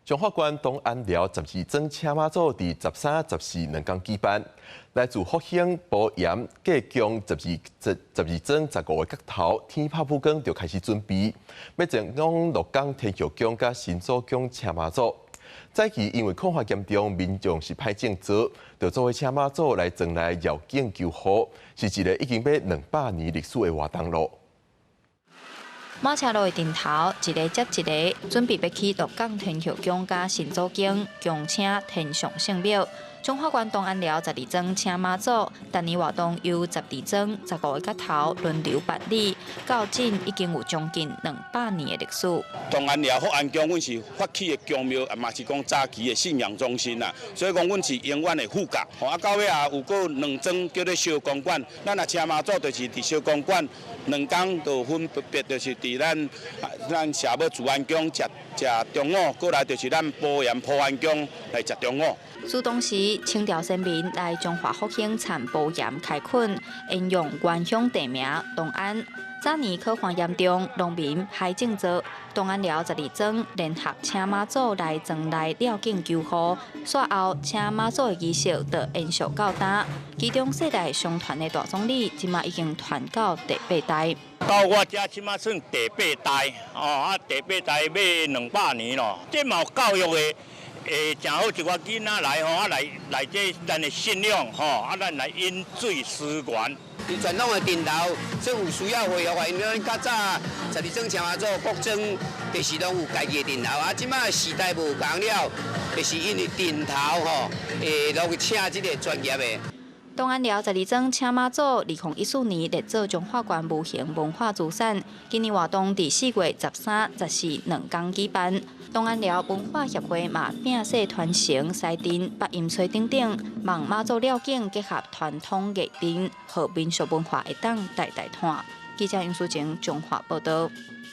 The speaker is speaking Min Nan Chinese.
彰化縣東安寮十二尊車媽祖佇13、14兩工舉辦，來自福興、埔鹽、隔宮十二尊15個角頭，天拍布光就開始準備，欲前往鹿港天后宮佮新祖宮請媽祖。早期因為空旱嚴重，民眾是歹種稻，就做伙請媽祖來庄內繞境求雨，是一个已經欲200年歷史的活動囉。馬車路的陣頭，一个接一个，準備欲去鹿港天后宮佮新祖宮，恭請天上聖母。彰化縣東安寮十二尊請媽祖，逐年活動由十二尊十五个角頭輪流辦理，到今已經有將近200年的歷史。東安寮福安宮，阮是發起的宮廟，嘛是講早期的信仰中心啦，所以講阮是永遠的護駕。吼啊，到尾啊有閣兩尊叫做燒公館，咱若請媽祖就是佇燒公館兩工就分別就是佇咱社母慈安宮食食中午，過來就是咱埔鹽普安宮來食中午。自當時清朝先民來彰化福興參埔鹽開墾，沿用原鄉地名東安。早年苦旱嚴重，農民歹種稻，東安寮十二尊聯合請媽祖來庄內繞境求雨，煞後請媽祖的儀式就延續到今。其中世代相傳的大總理，這馬已經傳到第八代。到我遮這馬算第八代，哦啊，第八代欲200年咯。這嘛有教育的。會誠好，一寡囡仔來吼，啊來來這咱的信仰吼，啊咱來飲水思源。佇傳統的陣頭，說有需要恢復的，因為咱較早十二尊請媽祖，各尊就是攏有家己的陣頭。啊，這馬時代無仝了，就是因為陣頭吼，會落去請這个專業的。東安寮十二尊請媽祖，2014年列做彰化縣無形文化資產。今年活動佇4月13、十四兩工舉辦。東安寮文化協會嘛摒細傳承獅陣、八音吹等等，望媽祖繞境結合傳統藝陣，予民俗文化會當代代傳。記者楊淑晴彰化報導。